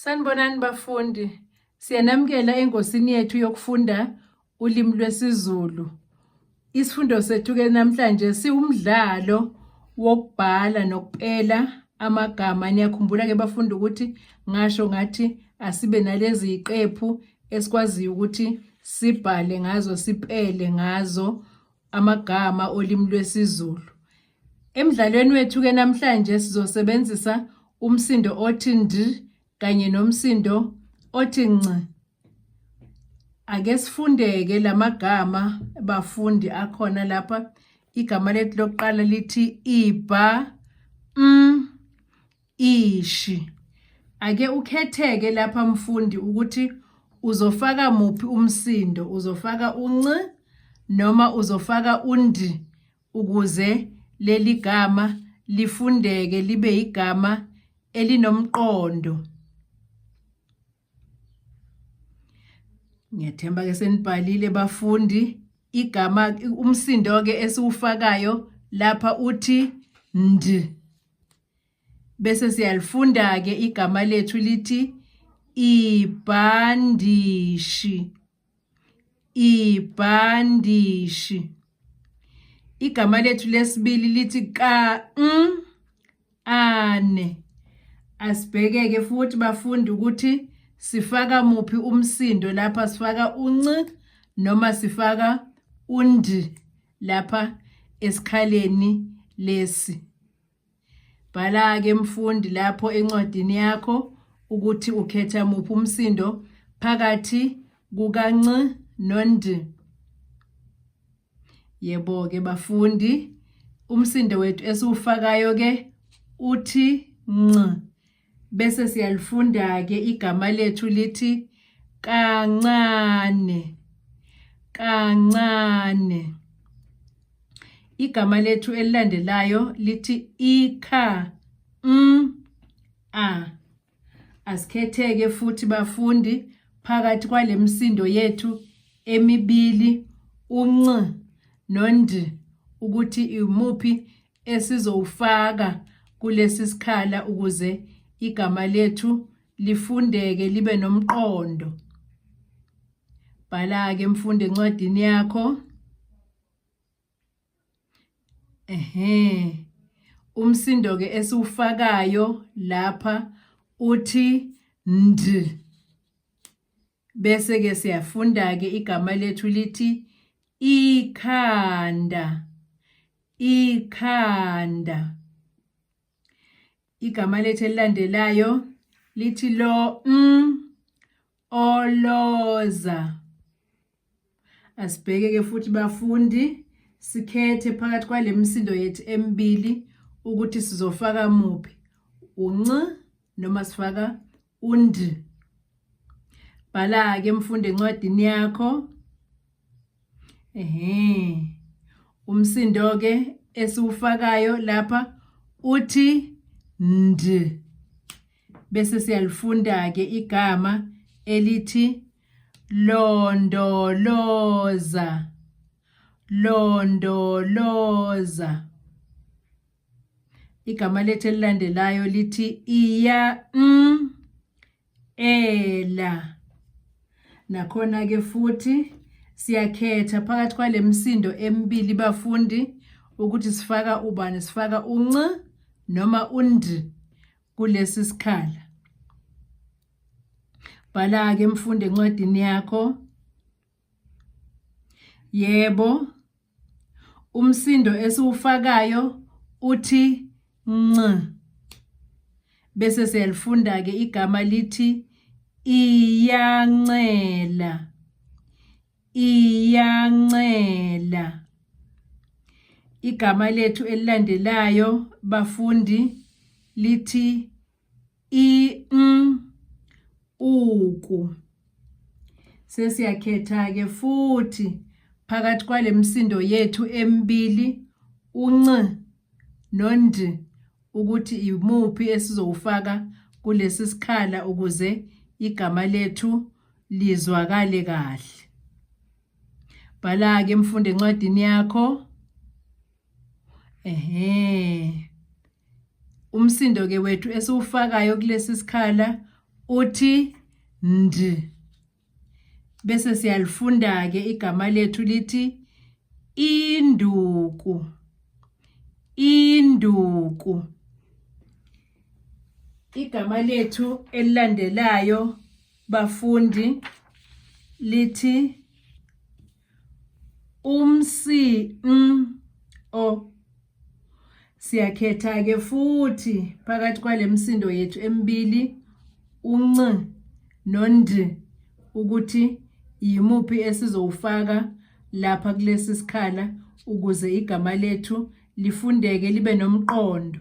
Sanibonani bafundi. Siyanamukela engosini yethu yokufunda ulimi lwesiZulu. Isifundo sethu-ke namhlanje siwumdlalo wokubhala nokupela amagama. Niyakhumbula-ke bafundi ukuthi ngasho ngathi asibe nalezi ziqephu esikwaziyo ukuthi sibhale ngazo, sipele ngazo amagama olimi lwesiZulu. Emdlalweni wethu-ke namhlanje sizosebenzisa umsindo othi nd kanye nomsindo othi nc. Ake sifundeke lamagama bafundi akhona lapha. Igama lethu lokuqala lithi ibha m ishi. Ake ukhetheke lapha mfundi ukuthi uzofaka muphi umsindo, uzofaka unc noma uzofaka undi ukuze leli gama lifundeke libe igama elinomqondo. Ngiyathemba ke senibhalile bafundi igama umsindo ke esiwufakayo lapha uthi nd bese siyalifunda ke igama lethu lithi ibhandishi ibhandishi igama lethu lesibili lithi ka n ane asibhekeke futhi bafundi ukuthi sifaka muphi umsindo lapha sifaka unc noma sifaka und lapha esikhaleni lesi Bhala-ke mfundi lapho encwadini yakho ukuthi ukhetha muphi umsindo phakathi kuka-nc no-nd. Yebo-ke bafundi, umsindo wethu esiwufakayo-ke uthi nc. Bese siyalifunda-ke igama lethu lithi kancane, kancane. Igama lethu elilandelayo lithi ikha m a. Asikhetheke futhi bafundi phakathi kwale misindo yethu emibili unc nond ukuthi imuphi esizowufaka kulesi sikhala ukuze igama lethu lifundeke libe nomqondo. Bhala-ke mfundi encwadini yakho. Ehhe. Umsindo ke esiwufakayo lapha uthi nd. Bese ke siyafunda ke igama lethu lithi ikhanda. Ikhanda. Igama lethu elilandelayo lithi lo m oloza. Asibheke ke futhi bafundi sikhethe phakathi kwale misindo yethu emibili ukuthi sizofaka muphi unc noma sifaka und. Bhala-ke mfundi encwadini yakho. Ehhe. Umsindo ke esiwufakayo lapha uthi nd. Bese siyalifunda ke igama elithi londoloza londoloza igama lethu elilandelayo lithi iya m ela nakhona ke futhi siyakhetha phakathi kwale misindo emibili bafundi ukuthi sifaka ubani sifaka unc noma und kulesi sikhala Bhala-ke mfundi encwadini yakho. Yebo, umsindo esiwufakayo uthi nc. Bese siyalifunda-ke igama lithi iyancela. Iyancela. Igama lethu elilandelayo bafundi lithi i n uku. Sesiyakhetha-ke futhi phakathi kwale misindo yethu emibili unc no-nd ukuthi imuphi esizowufaka kulesi sikhala ukuze igama lethu lizwakale kahle. Bhala-ke mfundi encwadini yakho. Ehhe. Umsindo ke wethu esiwufakayo kulesi sikhala uthi nd. Bese siyalifunda-ke igama lethu lithi induku. Induku. Igama lethu elilandelayo bafundi lithi umsi m o. Siyakhetha ke futhi phakathi kwale msindo yethu emibili unc nond ukuthi yimuphi esizowufaka lapha kulesi sikhala ukuze igama lethu lifundeke libe nomqondo.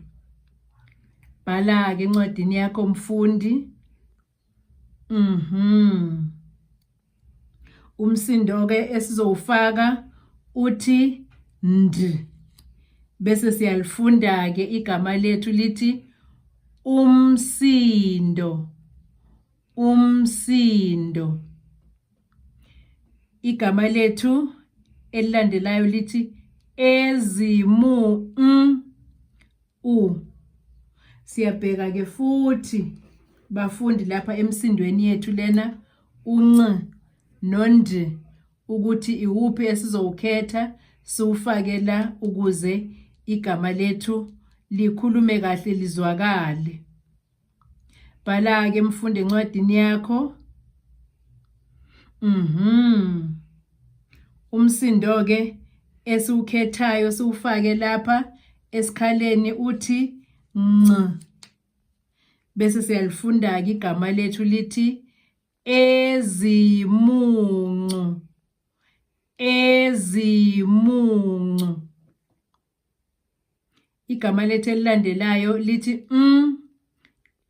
Bhala-ke encwadini yakho mfundi. Umsindo ke esizowufaka uthi nd. Bese siyalifunda ke igama lethu lithi umsindo. Umsindo. Igama lethu elilandelayo lithi ezimu m u. Siyabheka ke futhi bafundi lapha emsindweni yethu lena unc nond ukuthi iwuphi esizowukhetha siwufake la ukuze igama lethu likhulume kahle lizwakale. Bhala-ke mfundi encwadini yakho. Umsindo-ke esiwukhethayo siwufake lapha esikhaleni uthi nc. Bese siyalifunda-ke igama lethu lithi ezimuncu. Ezimuncu. Igama lethu elilandelayo lithi m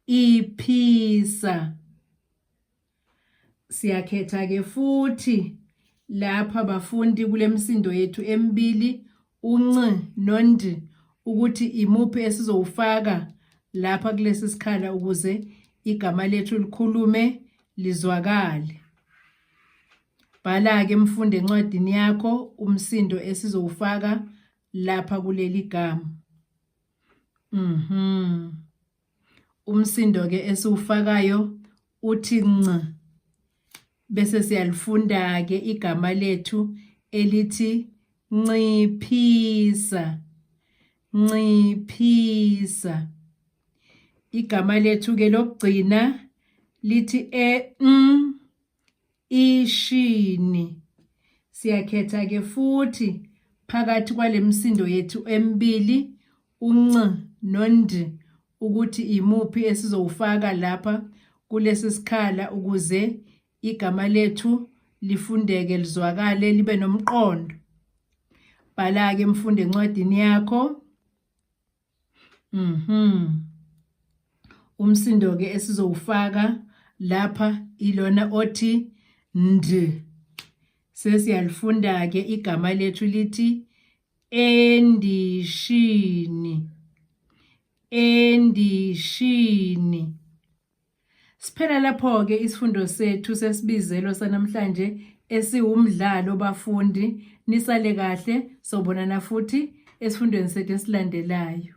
iphisa. Siyakhetha ke futhi lapha bafundi kule msindo yethu emibili unc nond ukuthi imuphi esizowufaka lapha kulesi sikhala ukuze igama lethu likhulume lizwakale. Bhala-ke mfundi encwadini yakho umsindo esizowufaka lapha kuleli gama. Umsindo ke esiwufakayo uthi nc. Bese siyalifunda ke igama lethu elithi nciphisa. Nciphisa. Igama lethu ke lokugcina lithi e n ishini. Siyakhetha ke futhi phakathi kwale misindo yethu emibili unc nond ukuthi imuphi esizowufaka lapha kulesi sikhala ukuze igama lethu lifundeke lizwakale libe nomqondo. Bhala-ke mfundi encwadini yakho. Umsindo ke esizowufaka lapha ilona othi nd. Sesiyalifunda ke igama lethu lithi endishini. Endishini. Siphela lapho-ke isifundo sethu sesibizelo sanamhlanje esiwumdlalo bafundi. Nisale kahle, sobonana futhi esifundweni sethu esilandelayo.